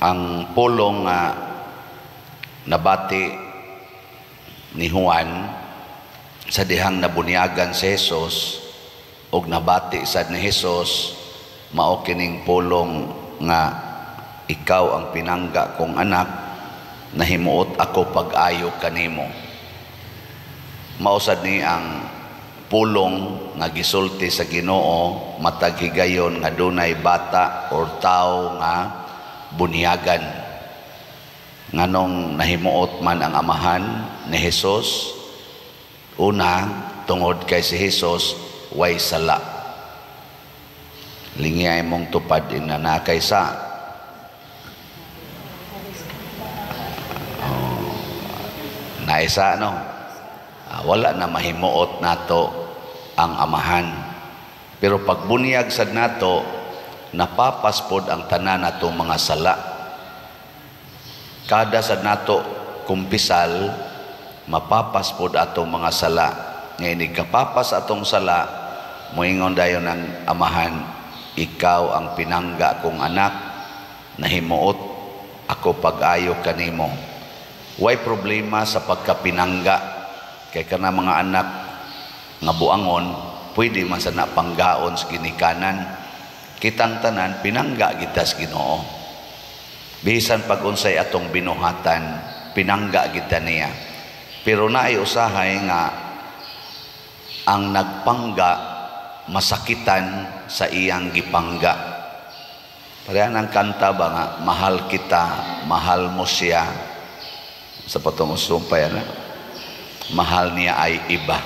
Ang pulong nga nabati ni Juan sa dihang nabunyagan si Jesus ug nabati sad ni Jesus, mao kining pulong nga "Ikaw ang pinangga kong anak, nahimuot ako pag-ayo kanimo." Mao sad ni ang pulong nga gisulti sa Ginoo matag higayon nga dunay bata or tao nga bunyagan. Nganong nahimuot man ang amahan ni Jesus? Una, tungod kay si Jesus way sala. Lingyay mong tupad ina na kay sa, oh, naisa, no? Ah, wala na mahimuot nato ang amahan. Pero pagbunyag sad nato, napapaspod ang tanan nato mga sala. Kada sad nato kumpisal, mapapaspod atong mga sala. Ngayon, ikapapas atong sala, moingon dayon ang amahan, "Ikaw ang pinangga kong anak, nahimuot ako pag-ayo kanimo." Way problema sa pagkapinangga. Kay kana mga anak nga buangon, pwede man sa napanggaon sa ginikanan. Kitang tanan, pinangga kita sa Ginoo. Bisan pag unsay atong binuhatan, pinangga kita niya. Pero naay usahay nga ang nagpangga masakitan sa iyang gipangga. Pareha ng kanta ba nga, "Mahal kita, mahal mo siya." Sa patong sumpay na, mahal niya ay iba.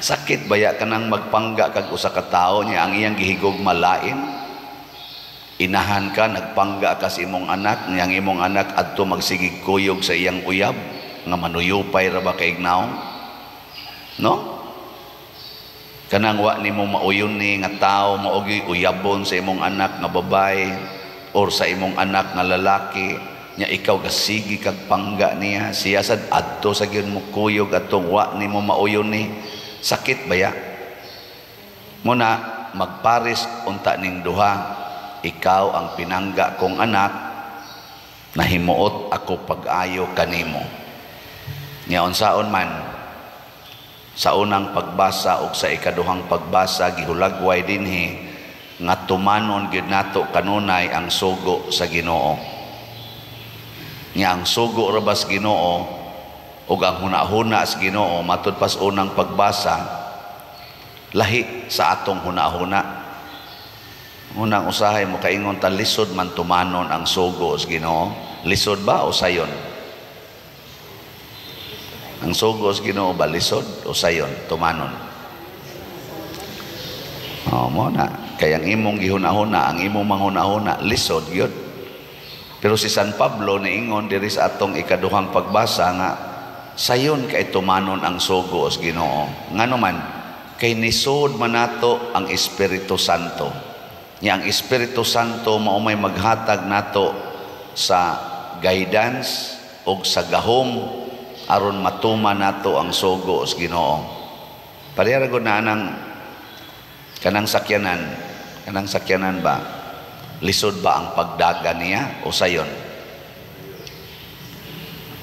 Sakit baya kanang magpangga kag usa ka tawo niya ang iyang gihigog malain. Inahan ka, nagpangga ka sa imong anak, niyang imong anak adto magsigig kuyog sa iyang uyab nga manuyupay ra ba kay ignaw? No? Kanang wa nimo mauyon ni nga tao mao gyud uyabon sa imong anak nga babae or sa imong anak nga lalaki nya ikaw gasigi kag pangga niya, siya sad adto sa gyud mo kuyog atong wa nimo mauyon ni. Sakit baya? Muna magpares unta ning duha, "Ikaw ang pinangga kong anak, nahimuot ako pag-ayo kanimo." Nya unsaon man, sa unang pagbasa ug sa ikaduhang pagbasa, gihulagway dinhi nga tumanon gyud nato kanunay ang sugo sa Ginoo. Nya ang sugo ra ba sa Ginoo ug ang hunahuna sa Ginoo matud pas unang pagbasa, lahi sa atong hunahuna. Unang usahay mo kaingon ta, lisod man tumanon ang sugo sa Ginoo. Lisod ba o sayon? Ang sugo sa Ginoo ba, lisod o sayon tumanon? Oh, mo na. Kay ang imong gihunahuna, ang imong manghunahuna, lisod gyud. Pero si San Pablo niingon diri sa atong ikaduhang pagbasa nga sayon kay tumanon ang sugo sa Ginoo. Ngano man? Kay nisod man nato ang Espiritu Santo. Nya ang Espiritu Santo mao may maghatag nato sa guidance og sa gahom aron matuman nato ang sugo sa Ginoo. Pareha ra gud na anang kanang sakyanan ba? Lisod ba ang pagdaga niya o sayon?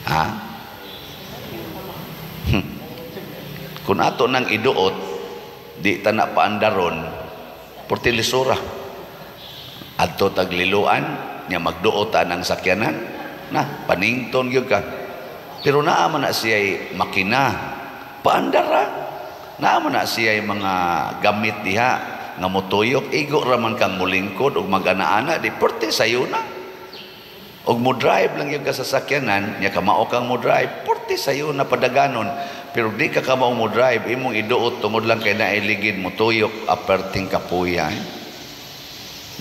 Ha? Kung ato nang iduot, di ta na paandaron, porti lisura. Adto tagliluan, nya magduot ta ng sakyanan, na panington gyud ka. Pero naa man na siya'y makina, paandara. Naa man na siya'y mga gamit diha nga motuyok, igo ra man kang mulingkod ug mag-ana-ana, di porte sayo na. Og mo drive lang gyud ka sa sakyanan, nya kamao kang mo drive, porte sayo na padaganon. Pero di ka kamao mo drive, imong iduot tungod lang kay nailigid mo tuyok, aperting kapuya. Eh.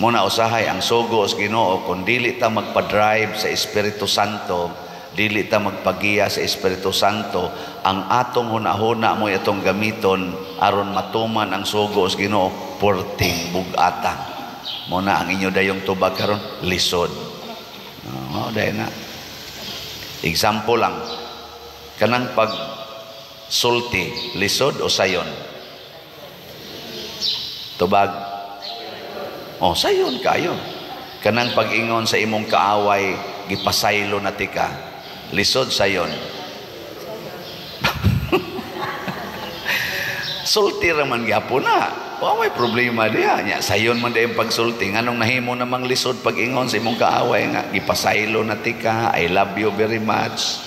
Muna usahay ang sugo sa Ginoo, kung dili ta magpa-drive sa Espiritu Santo, dili ta magpagiya sa Espiritu Santo, ang atong hunahuna mo atong gamiton aron matuman ang sugo sa Ginoo, porting bugata. Muna ang inyo dayong tubag karon, lisod. Oh, dahil na. Example lang, kanang pag sulti, lisod o sayon? Tubag. Oh, sayon kayo. Kanang pag-ingon sa imong kaaway, gipasaylo na tika. Lisod sayon. Sulti ra man gyapon na. Wa may problema diha. Nya sayon man dayong pagsulti. Nganong nahimo namang lisod pag-ingon sa imong kaaway nga gipasaylo na tika, I love you very much.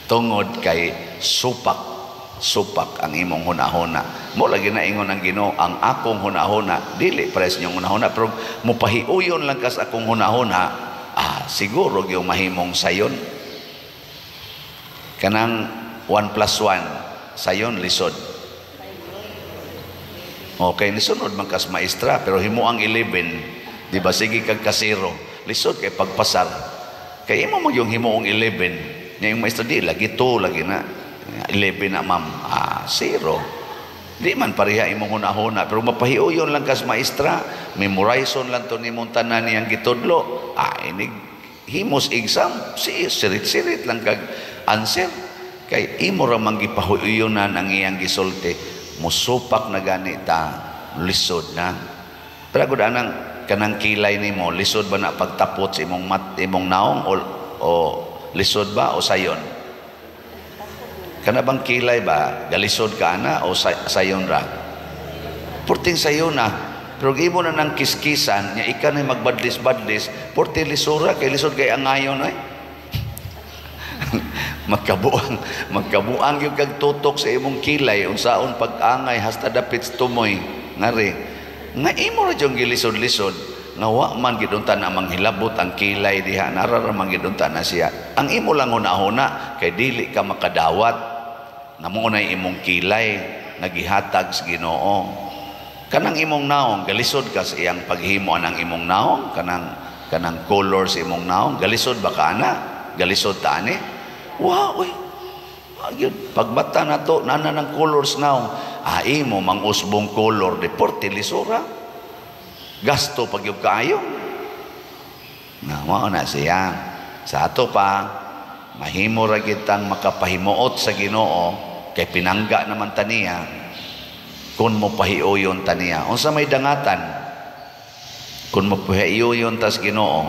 Tungod kay supak supak ang imong hunahuna. Mo lagi na ingon ang Ginoo, ang akong hunahuna dili pares inyong hunahuna, pero mupahiuyon lang kas akong hunahuna, siguro gyud mahimong sayon. Kanang 1 plus 1 sayon lisod. Okay, nisunod man kas maestra, pero himo ang 11, di ba sige kag kasero, lisod kay pagpasar. Kay imo mo yung himuong 11, nya yung maestra di lagi 2 lagi na. 11 na ma'am, 0. Di man pareha imong hunahuna, pero mapahiuyon lang kas maestra, memorizon lang to nimong tanan niyang gitudlo. Inig himos exam, si sirit-sirit lang kag answer. Kay imo ra man gipahiuyonan ang iyang gisulti, musupak na gani ta, lisod na. Pero gud anang kanang kilay nimo, lisod ba na pagtapot sa imong mat, imong naong o lisod ba o sayon? Kana bang kilay ba? Galisod ka na o sayon ra? Purting sayon na. Pero imo na nang kiskisan, nya ika na magbadlis-badlis, purti lisura, kay lisod kay angayon ay. Magkabuang yung kag tutok sa imong kilay, unsaon pag-angay hasta dapit sa tumoy. Ngari, nga imo ra dyong gilisod-lisod, nga wa man gid unta na manghilabot ang kilay diha, nara ra man gid unta na siya. Ang imo lang hunahuna kay dili ka makadawat nga mo nay imong kilay nga gihatag sa Ginoo. Kanang imong naong galisod ka sa iyang paghimo anang imong naong, kanang color sa imong naong, galisod ba ka ana? Galisod ta ani? Wow, uy. Ayun, pagbata na to, nana ng colors naong. Imo mang usbong color de porte lisura. Gasto pag yung kaayo. Na mao na siya. Sa ato pa, mahimo ra kitang makapahimuot sa Ginoo kay pinangga naman taniya kung mo pahiuyon taniya. Unsa may dangatan? Kung mo pahiuyon tas Ginoo,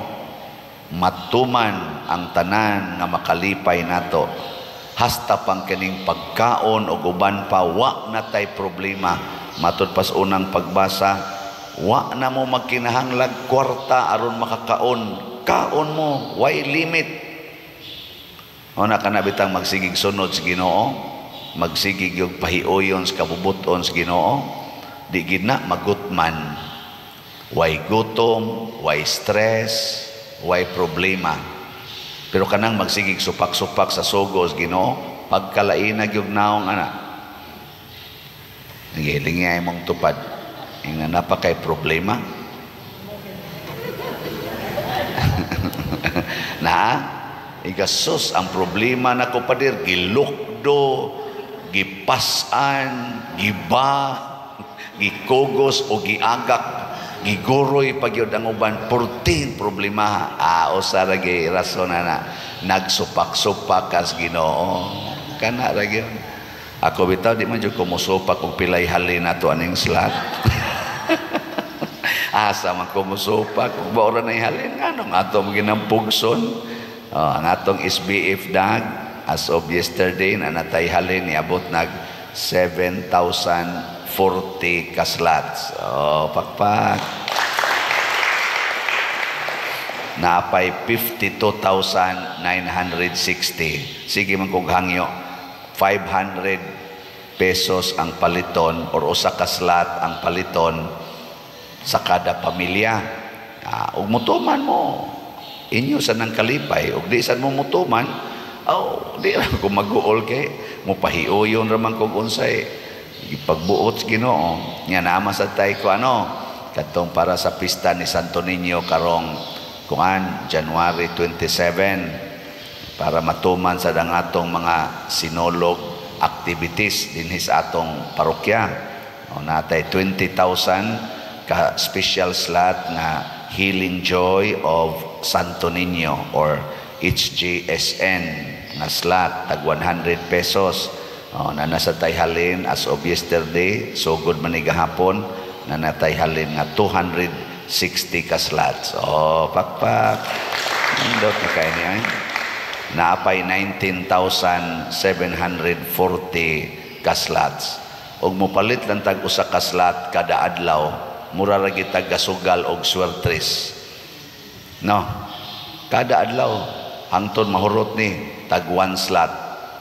matuman ang tanan nga makalipay nato. Hasta pang kining pagkaon o uban pa, wa na tay problema. Matud pas unang pagbasa, wa na mo magkinahanglag kwarta aron makakaon. Kaon mo, why limit? Una ka na bitang magsigig sunod sa Ginoo, magsigig yung pahiuyon sa kabubuton sa Ginoo, di gid na magutman. Why gutom, why stress, why problema. Pero kanang magsigig supak-supak sa sugos Ginoo, pagkalaina gyud naong ana. Nagilingi mong tupad. Nga napakay problema. Na, igasos ang problema nako pader, gilukdo, gipasan, giba, gikogos o giagak, giguroy pagyud ang uban, 14 problema. Usa ra gyud rason na nagsupak-supak kas Ginoo. Kana ra gyud. Ako bitaw di man jud ko mosupak og pilay halin nato aning slot. Asa man ko mosupak kung baora na halin, nganong ato ginampugson? Oh, ang atong SBF dag as of yesterday na natay halin niabot nag 7,040 ka slots. Oh, pakpak. Naapay 52,960. Sige man kog hangyo, 500 pesos ang paliton or usa ka slot ang paliton sa kada pamilya. Ug mutuman mo, inyo sa nang kalipay. Ug di sad mo mutuman, oh, di ra ko mag-uol kay mupahiuyon ra man kog unsay ipagbuot sa Ginoo. Nya naman sad tay ko ano kadtong para sa pista ni Santo Niño karong kuan January 27 para matuman sad ang atong mga sinolog activities dinhi sa atong parokya. O natay 20,000 ka special slot nga Healing Joy of Santo Niño or HJSN nga slot tag 100 pesos. O, na nasa tay halin as of yesterday, sugod man ni gahapon, na natay halin nga 200 60 ka slots. Oh, pakpak. Nindot na kay niya. Naapay 19,740 ka slots. Og mopalit lang tag usa ka slot kada adlaw, mura ra gyud tag gasugal og swertres. No. Kada adlaw hangtod mahurot ni tag one slot.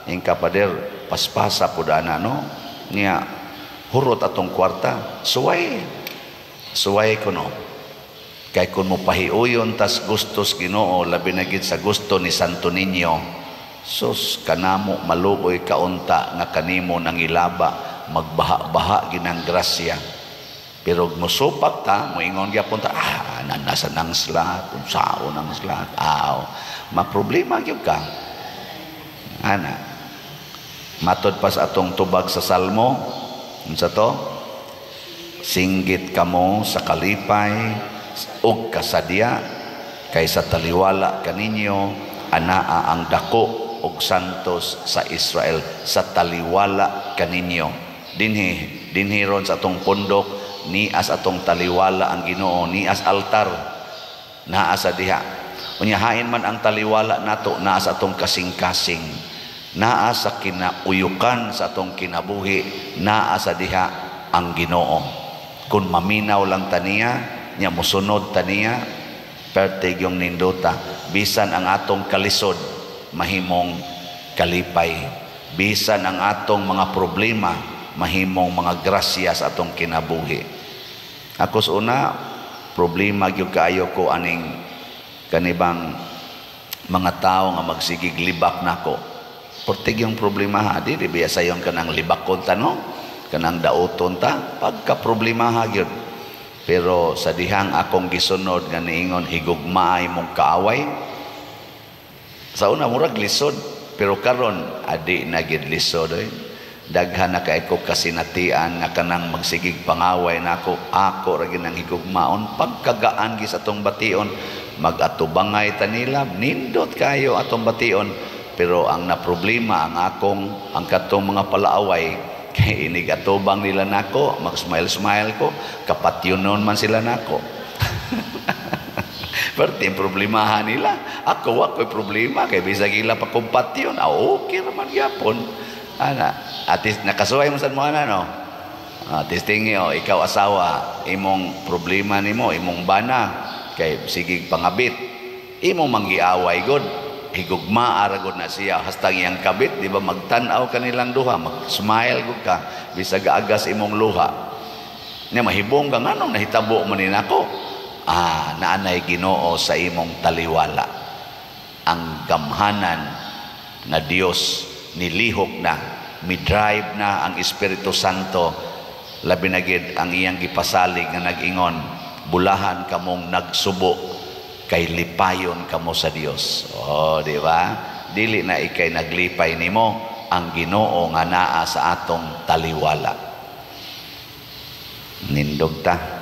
Ingka pader, paspasa pud ana, no? Niya hurot atong kwarta, suway. Suway kuno. Kay kung mo pahiuyon tas gustos Ginoo, labi na gid sa gusto ni Santo Niño, sus, kanamo maluoy kaunta nga kanimo nangilaba, magbaha-baha ginang grasya. Pero musupak ta, moingon gyapon ta, ah, nasa nang slot, unsao nang slot, aw, maproblema gyud ka. Ana, matod pa sa atong tubag sa Salmo, unsa to? Singgit kamo sa kalipay ug kasadya kay sa taliwala kaninyo anaa ang dako og santos sa Israel, sa taliwala kaninyo. Dinhi, dinhi ron sa atong pundok, nias atong taliwala ang Ginoo, nias altar, naa sa diha. Unya hain man ang taliwala nato, naa sa atong kasing-kasing, naa sa kinauyukan sa atong kinabuhi, naa sa diha ang Ginoo. Kung maminaw lang taniya, nya musunod taniya, pertig yung nindota. Bisan ang atong kalisod, mahimong kalipay. Bisan ang atong mga problema, mahimong mga grasya sa atong kinabuhi. Ako sa una, problema gyud kaayo ko aning kanibang mga tao nga magsigig libak nako. Pertig yung problema ha, di biya sayon kanang libakon ta, no? Kanang dauton ta, pagka problema ha gyud. Pero sa dihang akong gisunod nga niingon higugmaay mong kaaway, sa una murag lisod, pero karon adi na gyud lisod oy. Daghan na kay ko kasinatian nga kanang magsigig pangaway nako, ako ra gyud ang higugmaon. Pagkagaan gi sa atong bation, magatubangay ta nila, nindot kayo atong bation. Pero ang naproblema ang akong ang katong mga palaaway, kay inig atubang nila nako, mag-smile-smile ko, kapatyonon man sila nako. Pero yung problemahan nila, ako ako'y problema, kay bisag ila pa kumpatyon, ah, okay raman gyapon. Ana, atis nakasuway mo sa mo ana, no? Ah, testingi oh, ikaw asawa, imong problema nimo, imong bana kay sigig pangabit, imong manggiaway god, higugmaa ra gud na siya hastang iyang kabit, di ba magtan-aw kanilang duha, mag-smile gud ka bisag agas imong luha. Nya mahibong ka nganong nahitabo man ni nako. Ah, naanay Ginoo sa imong taliwala. Ang gamhanan nga Dios nilihok na, midrive na ang Espiritu Santo, labi na gid ang iyang gipasalig nga nag-ingon, bulahan kamong nagsubo kay lipayon kamo sa Dios. Oh, di ba? Dili na ikay naglipay nimo, ang Ginoo nga naa sa atong taliwala. Nindog ta.